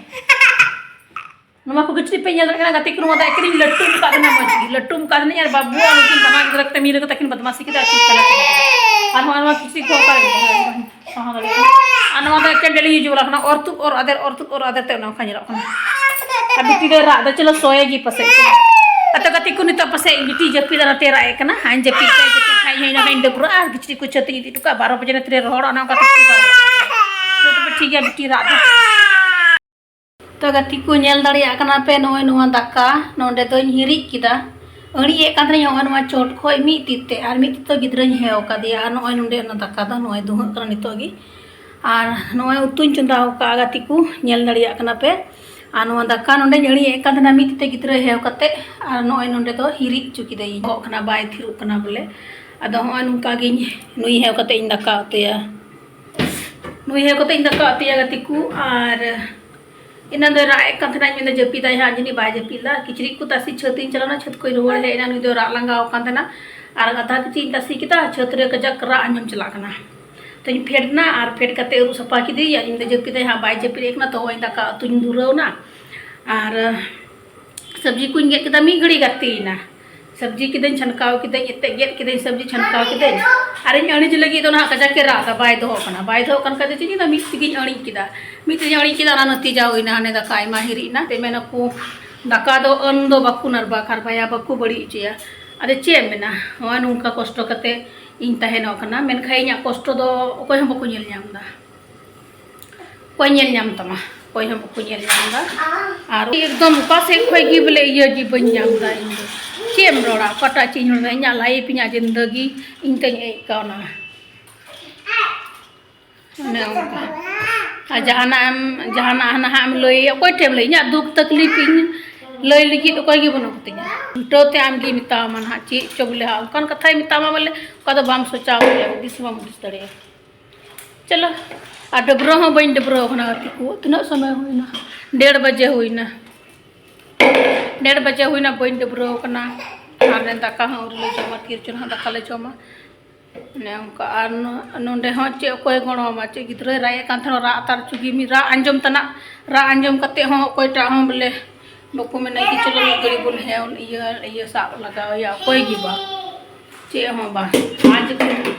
ᱱᱚᱣᱟ ᱠᱚ ᱠᱤᱪᱨᱤᱡ ᱯᱮ ᱧᱮᱞ ᱫᱟᱲᱮᱭᱟᱜ ᱠᱟᱱᱟ ᱜᱟᱛᱮ ᱠᱚ, ᱱᱚᱣᱟ ᱫᱚ ᱮᱠᱮᱱᱤᱧ ᱞᱟᱹᱴᱩᱢ ᱟᱠᱟᱫ ᱵᱮᱱᱟ, ᱢᱚᱡᱽ ᱜᱮ ᱞᱟᱹᱴᱩᱢ ᱟᱠᱟᱫ ᱵᱮᱱᱟᱧ᱾ ᱟᱨ ᱵᱟᱹᱵᱩ ᱟᱨ ᱩᱱᱠᱤᱱ ᱵᱟᱱᱟᱨ ᱜᱤᱫᱽᱨᱟᱹ ᱠᱟᱛᱮ ᱢᱤᱞᱟᱹᱣ ᱠᱟᱛᱮ ᱠᱤᱱ ᱵᱚᱫᱢᱟᱥᱤ ᱠᱮᱫᱟ, ᱟᱹᱠᱤᱱ ᱪᱟᱞᱟᱜ ᱠᱟᱱᱟ᱾ ᱟᱨ ᱱᱚᱣᱟ, ᱱᱚᱣᱟ ᱠᱤᱪᱨᱤᱡ ᱠᱚ ᱚᱠᱟᱨᱮ ᱥᱟᱦᱟ ᱫᱟᱲᱮᱭᱟᱜ ᱠᱟᱱᱟ? ᱟᱨ ᱱᱚᱣᱟ ᱫᱚ ᱮᱠᱮᱱ daily use ᱵᱟᱞᱟ ᱠᱟᱱᱟ, ᱚᱨ ᱛᱩᱫ ᱚᱨ ᱟᱫᱮᱨ, ᱚᱨ ᱛᱩᱫ ᱚᱨ ᱟᱫᱮᱨ ᱛᱮ ᱚᱱᱮ ᱚᱱᱠᱟ ᱧᱮᱞᱚᱜ ᱠᱟᱱᱟ᱾ ᱟᱨ ᱵᱤᱴᱤ ᱫᱚᱭ ᱨᱟᱜ ᱮᱫᱟ, ᱪᱚᱞᱚ ᱥᱚᱭᱮᱜᱤ ᱯᱟᱥᱮᱡ᱾ ᱟᱫᱚ ᱜᱟᱛᱮ ᱠᱚ, ᱱᱤᱛᱚᱜ ᱯᱟᱥᱮᱡ ᱵᱤᱴᱤ ᱡᱟᱹᱯᱤᱫᱟ, ᱚᱱᱟᱛᱮ ᱨᱟᱜ ᱮᱫ ᱠᱟᱱᱟ᱾ ᱦᱟᱸᱜ ᱡᱟᱹᱯᱤᱫ ᱠᱷᱟᱡ ᱡᱟᱹᱯᱤᱫ ᱠᱷᱟᱡ, ᱤᱧ ᱦᱚᱸ ᱤᱧ ᱦᱚᱸ ᱰᱟᱹᱵᱽᱨᱟᱹᱜᱼᱟ ᱟᱨ ᱠᱤᱪᱨᱤᱡ ᱠᱚ ᱪᱷᱟᱹᱛ ᱤᱧ ᱤᱫᱤ ᱦᱚᱴᱚ ᱠᱟᱜᱼᱟ, ᱵᱟᱨᱚ ᱵᱟᱡᱮ ᱱᱟᱛᱮ ᱨᱮ ᱨᱚᱦᱚᱲᱚᱜᱼᱟ, ᱚᱱᱮ ᱚᱱᱠᱟ ᱛᱮ ᱵᱤᱴᱤ ᱨᱟᱜ ᱮᱫᱟ᱾ ᱛᱚᱵᱮ ᱴᱷᱤᱠ ᱜᱮᱭᱟ, ᱵᱤᱴᱤ ᱨᱟᱜ ᱫᱚ᱾ ᱛᱚ ᱜᱟᱛᱮ ᱠᱚ, ᱧᱮᱞ ᱫᱟᱲᱮᱭᱟᱜ ᱠᱟᱱᱟ ᱯᱮ, ᱱᱚᱜᱼᱚᱭ ᱱᱚᱣᱟ ᱫᱟᱠᱟ ᱱᱚᱸᱰᱮ ᱫᱚᱧ ᱦᱤᱨᱤᱡ ᱠᱮᱫᱟ᱾ ᱟᱹᱬᱤᱡ ᱮᱫ ᱠᱟᱱ ᱛᱟᱦᱮᱱᱟᱹᱧ ᱱᱚᱜᱼᱚᱭ ᱱᱚᱣᱟ ᱪᱚᱴ ᱠᱷᱚᱡ ᱢᱤᱫ ᱛᱤ ᱛᱮ, ᱟᱨ ᱢᱤᱫ ᱛᱤ ᱛᱮ ᱜᱤᱫᱽᱨᱟᱹᱧ ᱦᱮᱣ ᱠᱟᱫᱮᱭᱟ᱾ ᱟᱨ ᱱᱚᱜᱼᱚᱭ ᱱᱚᱸᱰᱮ ᱚᱱᱟ ᱫᱟᱠᱟ ᱫᱚ ᱱᱚᱜᱼᱚᱭ ᱫᱩᱦᱟᱹᱜ ᱠᱟᱱᱟ ᱱᱤᱛᱚᱜ ᱜᱮ᱾ ᱟᱨ ᱱᱚᱜᱼᱚᱭ ᱩᱛᱩᱧ ᱪᱚᱸᱫᱟ ᱟᱠᱟᱫᱼᱟ ᱜᱟᱛᱮ ᱠᱚ, ᱧᱮᱞ ᱫᱟᱲᱮᱭᱟᱜ ᱠᱟᱱᱟ ᱯᱮ᱾ ᱟᱨ ᱱᱚᱣᱟ ᱫᱟᱠᱟ ᱱᱚᱸᱰᱮᱧ ᱟᱹᱬᱤᱡ ᱮᱫ ᱠᱟᱱ ᱛᱟᱦᱮᱱᱟ ᱢᱤᱫ ᱛᱤ ᱛᱮ ᱜᱤᱫᱽᱨᱟᱹ ᱦᱮᱣ ᱠᱟᱛᱮ, ᱟᱨ ᱱᱚᱜᱼᱚᱭ ᱱᱚᱸᱰᱮ ᱫᱚ ᱦᱤᱨᱤᱡ ᱦᱚᱪᱚ ᱠᱮᱫᱟᱭᱤᱧ, ᱫᱚᱦᱚᱜ ᱠᱟᱱᱟ, ᱵᱟᱭ ᱛᱷᱤᱨᱚᱜ ᱠᱟᱱᱟ ᱵᱚᱞᱮ᱾ ᱟᱫᱚ ᱦᱚᱸᱜᱼᱚᱭ ᱱᱚᱝᱠᱟ ᱜᱤᱧ ᱱᱩᱭ ᱦᱮᱣ ᱠᱟᱛᱮ ᱤᱧ ᱫᱟᱠᱟ ᱩᱛᱩᱭᱟ᱾ ᱱᱩᱭ ᱦᱮᱣ ᱠᱟᱛᱮ ᱤᱧ ᱫᱟᱠᱟ ᱩᱛᱩᱭᱟ ᱜᱟᱛᱮ ᱠᱚ᱾ ᱟᱨ ᱮᱱᱟᱱ ᱫᱚᱭ ᱨᱟᱜ ᱮᱫ ᱠᱟᱱ ᱛᱟᱦᱮᱱᱟ, ᱤᱧ ᱢᱮᱱᱫᱟ ᱡᱟᱹᱯᱤᱫᱟᱭ ᱦᱟᱸᱜ, ᱡᱟᱹᱱᱤᱡ ᱵᱟᱭ ᱡᱟᱹᱯᱤᱫ ᱞᱮᱫᱟ᱾ ᱠᱤᱪᱨᱤᱡ ᱠᱚ ᱛᱟᱥᱮ ᱪᱷᱟᱹᱛ ᱤᱧ ᱪᱟᱞᱟᱣᱱᱟ, ᱪᱷᱟᱹᱛ ᱠᱷᱚᱱ ᱨᱩᱣᱟᱹᱲ ᱦᱮᱡ ᱮᱱᱟ, ᱱᱩᱭ ᱫᱚ ᱨᱟᱜ ᱞᱟᱸᱜᱟᱣ ᱟᱠᱟᱱ ᱛᱟᱦᱮᱱᱟ᱾ ᱟᱨ ᱟᱫᱷᱟ ᱠᱤᱪᱨᱤᱡ ᱤᱧ ᱛᱟᱥᱮ ᱠᱮᱫᱟ, ᱪᱷᱟᱹᱛ ᱨᱮ ᱠᱟᱡᱟᱠ ᱨᱟᱜ ᱟᱸᱡᱚᱢ ᱪᱟᱞᱟᱜ ᱠᱟᱱᱟ᱾ ᱛᱚᱧ ᱯᱷᱮᱰ ᱮᱱᱟ, ᱟᱨ ᱯᱷᱮᱰ ᱠᱟᱛᱮ ᱟᱹᱨᱩᱵ ᱥᱟᱯᱷᱟ ᱠᱤᱫᱟᱹᱧ᱾ ᱟᱨ ᱤᱧ ᱫᱚ ᱡᱟᱹᱯᱤᱫᱟᱭ ᱦᱟᱸᱜ, ᱵᱟᱭ ᱡᱟᱹᱯᱤᱫ ᱮᱫ ᱠᱟᱱᱟ, ᱛᱚ ᱦᱚᱸᱜᱼᱚᱭ ᱫᱟᱠᱟ ᱩᱛᱩᱧ ᱫᱷᱩᱨᱟᱹᱣ ᱮᱱᱟ᱾ ᱟᱨ ᱥᱚᱵᱽᱡᱤ ᱠᱚᱧ ᱜᱮᱫ ᱠᱮᱫᱟ, ᱢᱤᱫ ᱜᱷᱟᱹᱲᱤ ᱜᱟᱛᱮᱭᱮᱱᱟ᱾ ᱥᱚᱵᱽᱡᱤ ᱠᱤᱫᱟᱹᱧ, ᱪᱷᱟᱱᱠᱟᱣ ᱠᱤᱫᱟᱹᱧ, ᱮᱛᱮ ᱜᱮᱫ ᱠᱤᱫᱟᱹᱧ, ᱥᱚᱵᱽᱡᱤ ᱪᱷᱟᱱᱠᱟᱣ ᱠᱤᱫᱟᱹᱧ᱾ ᱟᱨᱤᱧ ᱟᱹᱬᱤᱡ ᱞᱟᱹᱜᱤᱫ ᱫᱚ ᱱᱟᱦᱟᱜ ᱠᱟᱡᱟᱠ ᱮ ᱨᱟᱜ ᱮᱫᱟ, ᱵᱟᱭ ᱫᱚᱦᱚᱜ ᱠᱟᱱᱟ᱾ ᱵᱟᱭ ᱫᱚᱦᱚᱜ ᱠᱟᱱ ᱠᱷᱟᱡ ᱫᱚ ᱪᱮᱫ ᱤᱧ ᱢᱮᱱᱟ, ᱢᱤᱫ ᱛᱮᱜᱤᱧ ᱟᱹᱬᱤᱡ ᱠᱮᱫᱟ᱾ ᱢᱤᱫ ᱛᱮᱜᱤᱧ ᱟᱹᱬᱤᱡ ᱠᱮᱫᱟ, ᱚᱱᱟ ᱱᱟᱹᱛᱤᱡᱟ ᱦᱩᱭᱱᱟ, ᱦᱟᱱᱮ ᱫᱟᱠᱟ ᱟᱭᱢᱟ ᱦᱤᱨᱤᱡ ᱮᱱᱟ᱾ ᱛᱮ ᱢᱮᱱᱟᱠᱚ ᱫᱟᱠᱟ ᱫᱚ ᱟᱹᱱ ᱫᱚ ᱵᱟᱠᱚ ᱱᱟᱨᱵᱟ ᱠᱷᱟᱨᱵᱟᱭᱟ, ᱵᱟᱠᱚ ᱵᱟᱹᱲᱤᱡ ᱦᱚᱪᱚᱭᱟ᱾ ᱟᱫᱚ ᱪᱮᱫ ᱮᱢ ᱢᱮᱱᱟ, ᱱᱚᱜᱼᱚᱭ ᱱᱚᱝᱠᱟ ᱠᱚᱥᱴᱚ ᱠᱟᱛᱮ ᱤᱧ ᱛᱟᱦᱮᱱᱚᱜ ᱠᱟᱱᱟ, ᱢᱮᱱᱠᱷᱟᱱ ᱤᱧᱟᱹᱜ ᱠᱚᱥᱴᱚ ᱫᱚ ᱚᱠᱚᱭ ᱦᱚᱸ ᱵᱟᱠᱚ ᱧᱮᱞ ᱧᱟᱢ ᱮᱫᱟ᱾ ᱚᱠᱚᱭ ᱧᱮᱞ ᱧᱟᱢ ᱛᱟᱢᱟ? ᱚᱠᱚᱭ ᱦᱚᱸ ᱵᱟᱠᱚ ᱧᱮᱞ ᱧᱟᱢ ᱮᱫᱟ᱾ ᱟᱨ ᱮᱠᱫᱚᱢ ᱚᱠᱟ ᱥᱮᱫ ᱠᱷᱚᱡ ᱜᱮ ᱵᱚᱞᱮ ᱤᱭᱟᱹ ᱜᱮ ᱵᱟᱹᱧ ᱧᱟᱢ ᱮᱫᱟ ᱤᱧ ᱫᱚ᱾ ᱪᱮᱫ ᱮᱢ ᱨᱚᱲᱟ? ᱚᱠᱟᱴᱟᱜ ᱪᱮᱫ ᱤᱧ ᱨᱚᱲᱟ? ᱤᱧᱟᱹᱜ life, ᱤᱧᱟᱹᱜ ᱡᱤᱱᱫᱟᱹᱜᱤ ᱤᱧ ᱛᱮᱧ ᱟᱹᱭᱠᱟᱹᱣᱱᱟ᱾ ᱚᱱᱮ ᱚᱱᱠᱟ᱾ ᱟᱨ ᱡᱟᱦᱟᱱᱟᱜ ᱮᱢ, ᱡᱟᱦᱟᱱᱟᱜ ᱦᱟᱱᱟ ᱦᱟᱸᱜ ᱮᱢ ᱞᱟᱹᱭᱟ, ᱚᱠᱚᱭ ᱴᱷᱮᱱ ᱮᱢ ᱞᱟᱹᱭᱟ? ᱤᱧᱟᱹᱜ ᱫᱩᱠ ᱛᱟᱠᱞᱤᱯ ᱤᱧ ᱞᱟᱹᱭ ᱞᱟᱹᱜᱤᱫ ᱚᱠᱚᱭ ᱜᱮ ᱵᱟᱹᱱᱩᱜ ᱠᱚᱛᱤᱧᱟ᱾ ᱩᱞᱴᱟᱹᱣ ᱛᱮ ᱟᱢ ᱜᱮ ᱢᱮᱛᱟᱢᱟ ᱱᱟᱦᱟᱜ, ᱪᱮᱫ ᱪᱚ ᱵᱚᱞᱮ ᱦᱟᱸᱜ ᱚᱱᱠᱟᱱ ᱠᱟᱛᱷᱟᱭ ᱢᱮᱛᱟᱢᱟ ᱵᱚᱞᱮ ᱚᱠᱟ ᱫᱚ ᱵᱟᱢ ᱥᱚᱪᱟᱣ ᱫᱟᱲᱮᱭᱟᱜᱼᱟ, ᱦᱩᱫᱤᱥ ᱦᱚᱸ ᱵᱟᱢ ᱦᱩᱫᱤᱥ ᱫᱟᱲᱮᱭᱟᱜᱼᱟ᱾ ᱪᱚᱞᱚ, ᱟᱨ ᱰᱟᱹᱵᱽᱨᱟᱹ ᱦᱚᱸ ᱵᱟᱹᱧ ᱰᱟᱹᱵᱽᱨᱟᱹ ᱟᱠᱟᱱᱟ ᱜᱟᱛᱮ ᱠᱚ᱾ ᱛᱤᱱᱟᱹᱜ ᱥᱚᱢᱚᱭ ᱦᱩᱭᱱᱟ? ᱰᱮᱲ ᱵᱟᱡᱮ ᱦᱩᱭᱱᱟ᱾ ᱰᱮᱲ ᱵᱟᱡᱮ ᱦᱩᱭᱱᱟ, ᱵᱟᱹᱧ ᱰᱟᱹᱵᱽᱨᱟᱹ ᱟᱠᱟᱱᱟ᱾ ᱟᱨ ᱫᱟᱠᱟ ᱦᱚᱸ ᱟᱹᱣᱨᱤ ᱞᱮ ᱡᱚᱢᱟ, ᱛᱤ ᱨᱮᱪᱚ ᱱᱟᱦᱟᱜ ᱫᱟᱠᱟ ᱞᱮ ᱡᱚᱢᱟ᱾ ᱚᱱᱮ ᱚᱱᱠᱟ᱾ ᱟᱨ ᱱᱚ-, ᱱᱚᱸᱰᱮ ᱦᱚᱸ ᱪᱮᱫ ᱚᱠᱚᱭ ᱜᱚᱲᱚ ᱟᱢᱟ? ᱪᱮᱫ ᱜᱤᱫᱽᱨᱟᱹᱭ ᱨᱟᱜ ᱮᱫ ᱠᱟᱱ ᱛᱟᱦᱮᱱᱟ, ᱨᱟᱜ ᱛᱟᱨ ᱪᱩᱜᱤ ᱢᱤᱫ ᱨᱟᱜ ᱟᱸᱡᱚᱢ ᱛᱟᱱᱟᱜ, ᱨᱟᱜ ᱟᱸᱡᱚᱢ ᱠᱟᱛᱮ ᱦᱚᱸ ᱚᱠᱚᱭᱴᱟᱜ ᱦᱚᱸ ᱵᱚᱞᱮ ᱵᱟᱠᱚ ᱢᱮᱱᱟ ᱠᱤ ᱪᱚᱞᱚ ᱢᱤᱫ ᱜᱷᱟᱹᱲᱤ ᱵᱚᱱ ᱦᱮᱸ ᱤᱭᱟᱹ, ᱤᱭᱟᱹ ᱥᱟᱵ ᱞᱟᱜᱟᱣ ᱮᱭᱟ, ᱚᱠᱚᱭ ᱜᱮ ᱵᱟᱝ᱾ ᱪᱮᱫ ᱦᱚᱸ ᱵᱟᱝ᱾ ᱟᱨ ᱡᱩᱫᱤ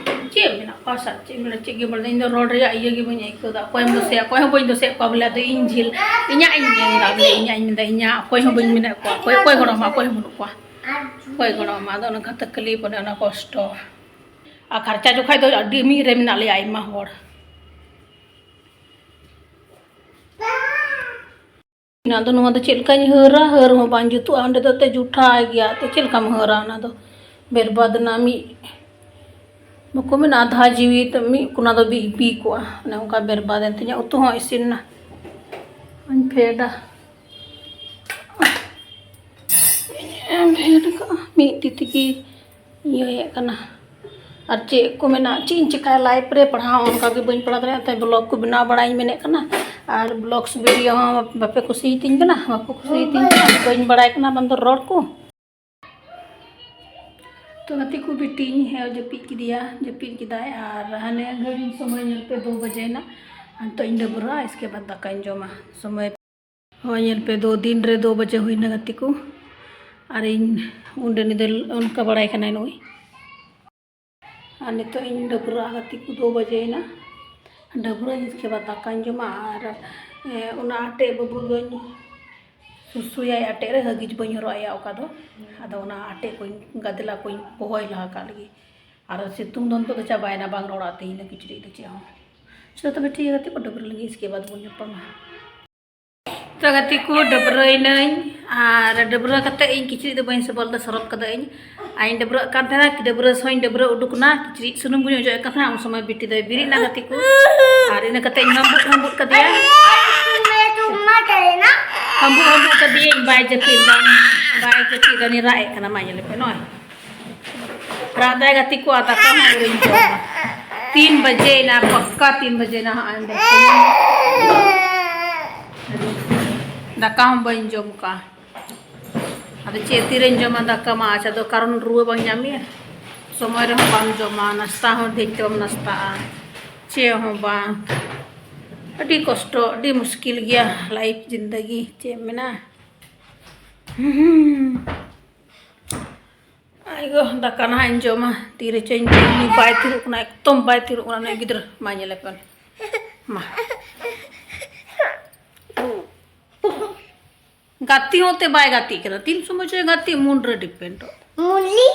ᱪᱮᱫ ᱢᱮᱱᱟᱜ ᱠᱚᱣᱟ ᱥᱟᱵ, ᱪᱮᱫ ᱢᱮᱱᱟᱜ, ᱪᱮᱫ ᱜᱮ ᱵᱟᱹᱱᱩᱜ᱾ ᱤᱧ ᱫᱚ ᱨᱚᱲ ᱨᱮᱭᱟᱜ ᱤᱭᱟᱹ ᱜᱮ ᱵᱟᱹᱧ ᱟᱹᱭᱠᱟᱹᱣ ᱮᱫᱟ᱾ ᱚᱠᱚᱭᱮᱢ ᱫᱳᱥᱮᱭᱟ? ᱚᱠᱚᱭ ᱦᱚᱸ ᱵᱟᱹᱧ ᱫᱳᱥᱮᱭᱮᱫ ᱠᱚᱣᱟ ᱵᱚᱞᱮ, ᱟᱫᱚ ᱤᱧ ᱡᱷᱤᱞ, ᱤᱧᱟᱹᱜ ᱤᱧ ᱢᱮᱱ ᱮᱫᱟ ᱵᱚᱞᱮ, ᱤᱧᱟᱹᱜ ᱤᱧ ᱢᱮᱱ ᱮᱫᱟ, ᱤᱧᱟᱹᱜ ᱚᱠᱚᱭ ᱦᱚᱸ ᱵᱟᱹᱧ ᱢᱮᱱᱮᱫ ᱠᱚᱣᱟ, ᱚᱠᱚᱭ, ᱚᱠᱚᱭ ᱜᱚᱲᱚ ᱟᱢᱟ? ᱚᱠᱚᱭ ᱦᱚᱸ ᱵᱟᱹᱱᱩᱜ ᱠᱚᱣᱟ, ᱚᱠᱚᱭ ᱜᱚᱲᱚ ᱟᱢᱟ? ᱟᱫᱚ ᱚᱱᱟ ᱠᱷᱟᱹᱛᱤᱨ ᱠᱷᱟᱹᱞᱤ ᱚᱱᱮ ᱚᱱᱟ ᱠᱚᱥᱴᱚ᱾ ᱟᱨ ᱠᱷᱟᱨᱪᱟ ᱡᱚᱠᱷᱟᱡ ᱫᱚ ᱟᱹᱰᱤ ᱢᱤᱫ ᱨᱮ ᱢᱮᱱᱟᱜ ᱞᱮᱭᱟ ᱟᱭᱢᱟ ᱦᱚᱲ᱾ ᱚᱱᱟ ᱫᱚ, ᱱᱚᱣᱟ ᱫᱚ ᱪᱮᱫ ᱞᱮᱠᱟᱧ ᱦᱟᱹᱨᱟ, ᱦᱟᱹᱨ ᱦᱚᱸ ᱵᱟᱝ ᱡᱩᱛᱩᱜᱼᱟ᱾ ᱚᱸᱰᱮ ᱫᱚ ᱮᱱᱛᱮᱫ ᱡᱩᱴᱷᱟᱭ ᱜᱮᱭᱟ, ᱛᱚ ᱪᱮᱫ ᱞᱮᱠᱟᱢ ᱦᱟᱹᱨᱟ? ᱚᱱᱟ ᱫᱚ ᱵᱮᱨᱵᱟᱫᱽ ᱮᱱᱟ᱾ ᱢᱤᱫ, ᱵᱟᱠᱚ ᱢᱮᱱᱟ, ᱟᱫᱷᱟ ᱡᱤᱣᱤ ᱛᱮ ᱢᱤᱫ ᱠᱚᱱᱟ ᱫᱚ ᱵᱤ-, ᱵᱤ ᱠᱚᱜᱼᱟ᱾ ᱚᱱᱮ ᱚᱱᱠᱟ ᱵᱮᱨᱵᱟᱫᱽ ᱮᱱ ᱛᱤᱧᱟ᱾ ᱩᱛᱩ ᱦᱚᱸ ᱤᱥᱤᱱ ᱮᱱᱟ᱾ ᱚᱱᱟᱧ ᱯᱷᱮᱰᱟ᱾ ᱯᱷᱮᱰ ᱠᱟᱜᱼᱟ ᱢᱤᱫ ᱛᱤ ᱛᱮᱜᱮ᱾ ᱤᱭᱟᱹᱭᱮᱫ ᱠᱟᱱᱟ, ᱟᱨ ᱪᱮᱫ ᱠᱚ ᱢᱮᱱᱟ, ᱪᱮᱫ ᱤᱧ ᱪᱮᱠᱟᱭᱟ, ᱞᱟᱭᱤᱯᱷ ᱨᱮ ᱯᱟᱲᱦᱟᱣ ᱚᱱᱠᱟ ᱜᱮ ᱵᱟᱹᱧ ᱯᱟᱲᱦᱟᱣ ᱫᱟᱲᱮᱭᱟᱜᱼᱟ᱾ ᱛᱚ ᱵᱞᱚᱜ ᱠᱚ ᱵᱮᱱᱟᱣ ᱵᱟᱲᱟᱭᱤᱧ ᱢᱮᱱᱮᱫ ᱠᱟᱱᱟ, ᱟᱨ ᱵᱞᱚᱜᱥ ᱵᱷᱤᱰᱤᱭᱳ ᱦᱚᱸ ᱵᱟᱯᱮ ᱠᱩᱥᱤᱭᱟᱛᱤᱧ ᱠᱟᱱᱟ, ᱵᱟᱠᱚ ᱠᱩᱥᱤᱭᱟᱛᱤᱧ ᱠᱟᱱᱟ, ᱵᱟᱹᱧ ᱵᱟᱲᱟᱭ ᱠᱟᱱᱟ ᱵᱟᱝ ᱫᱚ ᱨᱚᱲ ᱠᱚ᱾ ᱛᱚ ᱜᱟᱛᱮ ᱠᱚ, ᱵᱤᱴᱤᱧ ᱦᱮᱸ ᱡᱟᱹᱯᱤᱫ ᱠᱮᱫᱮᱭᱟ, ᱡᱟᱹᱯᱤᱫ ᱠᱮᱫᱟᱭ᱾ ᱟᱨ ᱦᱟᱱᱮ ᱜᱷᱟᱹᱲᱤᱡ ᱥᱚᱢᱚᱭ ᱧᱮᱞ ᱯᱮ, ᱫᱩ ᱵᱟᱡᱮᱭᱮᱱᱟ᱾ ᱟᱨ ᱱᱤᱛᱚᱜ ᱤᱧ ᱰᱟᱹᱵᱽᱨᱟᱹᱜᱼᱟ, ᱤᱥᱠᱮ ᱵᱟᱫ ᱫᱟᱠᱟᱧ ᱡᱚᱢᱟ᱾ ᱥᱚᱢᱚᱭ ᱦᱳᱭ, ᱧᱮᱞ ᱯᱮ, ᱫᱩ ᱫᱤᱱ ᱨᱮ ᱫᱩ ᱵᱟᱡᱮ ᱦᱩᱭᱱᱟ ᱜᱟᱛᱮ ᱠᱚ᱾ ᱟᱨ ᱤᱧ ᱩᱱ ᱰᱟᱹᱱᱤ ᱫᱚ ᱚᱱᱠᱟ ᱵᱟᱲᱟᱭ ᱠᱟᱱᱟᱭ ᱱᱩᱭ᱾ ᱟᱨ ᱱᱤᱛᱚᱜ ᱤᱧ ᱰᱟᱹᱵᱽᱨᱟᱹᱜᱼᱟ ᱜᱟᱛᱮ ᱠᱚ, ᱫᱩ ᱵᱟᱡᱮᱭᱮᱱᱟ᱾ ᱰᱟᱹᱵᱽᱨᱟᱹ ᱤᱥᱠᱮ ᱵᱟᱫ ᱫᱟᱠᱟᱧ ᱡᱚᱢᱟ᱾ ᱟᱨ ᱮ, ᱚᱱᱟ ᱟᱴᱮᱫ ᱵᱟᱹᱵᱩ ᱫᱚᱧ ᱥᱩᱥᱩᱭᱟᱭ ᱟᱴᱮᱫ ᱨᱮ, ᱦᱟᱹᱜᱤᱡ ᱵᱟᱹᱧ ᱦᱚᱨᱚᱜ ᱟᱭᱟ ᱚᱠᱟ ᱫᱚ᱾ ᱟᱫᱚ ᱚᱱᱟ ᱟᱴᱮᱫ ᱠᱚᱧ ᱜᱟᱫᱮᱞᱟ ᱠᱚᱧ ᱯᱚᱦᱚᱭ ᱞᱟᱦᱟ ᱠᱟᱜ ᱞᱟᱹᱜᱤᱫ᱾ ᱟᱨ ᱥᱤᱛᱩᱝ ᱫᱚ ᱱᱤᱛᱚᱜ ᱫᱚ ᱪᱟᱵᱟᱭᱮᱱᱟ, ᱵᱟᱝ ᱨᱚᱲᱟ ᱛᱮᱦᱮᱧ ᱫᱚ ᱠᱤᱪᱨᱤᱡ ᱫᱚ ᱪᱮᱫ ᱦᱚᱸ᱾ ᱪᱚᱞᱚ ᱛᱚᱵᱮ ᱴᱷᱤᱠ ᱜᱮᱭᱟ ᱜᱟᱛᱮ ᱠᱚ, ᱰᱟᱹᱵᱽᱨᱟᱹ ᱞᱮᱱᱜᱮ, ᱤᱥᱠᱮ ᱵᱟᱫ ᱵᱚᱱ ᱧᱟᱯᱟᱢᱟ᱾ ᱛᱚ ᱜᱟᱛᱮ ᱠᱚ, ᱰᱟᱹᱵᱽᱨᱟᱹᱭᱮᱱᱟᱹᱧ᱾ ᱟᱨ ᱰᱟᱹᱵᱽᱨᱟᱹ ᱠᱟᱛᱮ ᱤᱧ ᱠᱤᱪᱨᱤᱡ ᱫᱚ ᱵᱟᱹᱧ ᱥᱚᱵᱚᱞ ᱫᱟ, ᱥᱚᱨᱚᱯ ᱠᱟᱹᱫᱟᱹᱧ᱾ ᱟᱨ ᱤᱧ ᱰᱟᱹᱵᱽᱨᱟᱹᱜ ᱠᱟᱱ ᱛᱟᱦᱮᱱᱟ, ᱰᱟᱹᱵᱽᱨᱟᱹ ᱥᱚᱸᱜᱮᱧ ᱰᱟᱹᱵᱽᱨᱟᱹ ᱩᱰᱩᱠ ᱮᱱᱟ, ᱠᱤᱪᱨᱤᱡ ᱥᱩᱱᱩᱢ ᱠᱚᱧ ᱚᱡᱚᱜ ᱮᱫ ᱠᱟᱱ ᱛᱟᱦᱮᱱᱟ, ᱩᱱ ᱥᱚᱢᱚᱭ ᱵᱤᱴᱤ ᱫᱚᱭ ᱵᱮᱨᱮᱫ ᱮᱱᱟ ᱜᱟᱛᱮ ᱠᱚ᱾ ᱟᱨ ᱤᱱᱟᱹ ᱠᱟᱛᱮ ᱤᱧ ᱦᱟᱹᱢᱵᱩᱜ ᱦᱟᱹᱢᱵᱩᱜ ᱠᱟᱫᱮᱭᱟ᱾ ᱦᱟᱹᱢᱵᱩᱜ ᱦᱟᱹᱢᱵᱩᱜ ᱠᱟᱫᱮᱭᱟᱹᱧ, ᱵᱟᱭ ᱡᱟᱹᱯᱤᱫ ᱮᱫᱟ, ᱵᱟᱭ ᱡᱟᱹᱯᱤᱫ ᱮᱫᱟ, ᱩᱱᱤ ᱨᱟᱜ ᱮᱫ ᱠᱟᱱᱟ, ᱢᱟ ᱧᱮᱞ ᱯᱮ ᱱᱚᱜᱼᱚᱭ᱾ ᱨᱟᱜ ᱫᱟᱭ ᱜᱟᱛᱮ ᱠᱚ, ᱟᱨ ᱫᱟᱠᱟ ᱦᱚᱸ ᱟᱹᱣᱨᱤᱧ ᱡᱚᱢᱟ᱾ ᱛᱤᱱ ᱵᱟᱡᱮᱭᱮᱱᱟ, ᱯᱟᱠᱠᱟ ᱛᱤᱱ ᱵᱟᱡᱮᱭᱮᱱᱟ ᱦᱟᱸᱜ ᱮᱱᱰᱮ᱾ ᱫᱟᱠᱟ ᱦᱚᱸ ᱵᱟᱹᱧ ᱡᱚᱢ ᱠᱟᱜᱼᱟ᱾ ᱟᱫᱚ ᱪᱮᱫ ᱛᱤᱨᱮᱧ ᱡᱚᱢᱟ ᱫᱟᱠᱟ ᱢᱟ? ᱟᱪᱪᱷᱟ, ᱫᱚ ᱠᱟᱨᱚᱱ ᱨᱩᱣᱟᱹ ᱵᱟᱝ ᱧᱟᱢ ᱢᱮᱭᱟ, ᱥᱚᱢᱚᱭ ᱨᱮᱦᱚᱸ ᱵᱟᱢ ᱡᱚᱢᱟ, ᱱᱟᱥᱛᱟ ᱦᱚᱸ ᱴᱷᱤᱠ ᱛᱮ ᱵᱟᱢ ᱱᱟᱥᱛᱟᱜᱼᱟ, ᱪᱮᱫ ᱦᱚᱸ ᱵᱟᱝ᱾ ᱟᱹᱰᱤ ᱠᱚᱥᱴᱚ, ᱟᱹᱰᱤ ᱢᱩᱥᱠᱤᱞ ᱜᱮᱭᱟ ᱞᱟᱭᱤᱯᱷ, ᱡᱤᱱᱫᱟᱹᱜᱤ, ᱪᱮᱫ ᱮᱢ ᱢᱮᱱᱟ᱾ ᱟᱭ ᱜᱚ, ᱫᱟᱠᱟ ᱱᱟᱦᱟᱜ ᱤᱧ ᱡᱚᱢᱟ, ᱛᱤᱨᱮ ᱪᱚᱧ ᱡᱚᱢ, ᱩᱱᱤ ᱵᱟᱭ ᱛᱷᱤᱨᱚᱜ ᱠᱟᱱᱟ, ᱮᱠᱫᱚᱢ ᱵᱟᱭ ᱛᱷᱤᱨᱚᱜ ᱠᱟᱱᱟ ᱱᱩᱭ ᱜᱤᱫᱽᱨᱟᱹ᱾ ᱢᱟ ᱧᱮᱞᱮ ᱯᱮ, ᱢᱟ᱾ ᱜᱟᱛᱮ ᱦᱚᱸ ᱛᱮ ᱵᱟᱭ ᱜᱟᱛᱮᱜ ᱠᱟᱱᱟ, ᱛᱤᱱ ᱥᱚᱢᱚᱭ ᱪᱚᱭ ᱜᱟᱛᱮᱜ, ᱢᱩᱰ ᱨᱮ ᱰᱤᱯᱮᱱᱰᱚᱜ᱾ ᱢᱩᱞᱤ?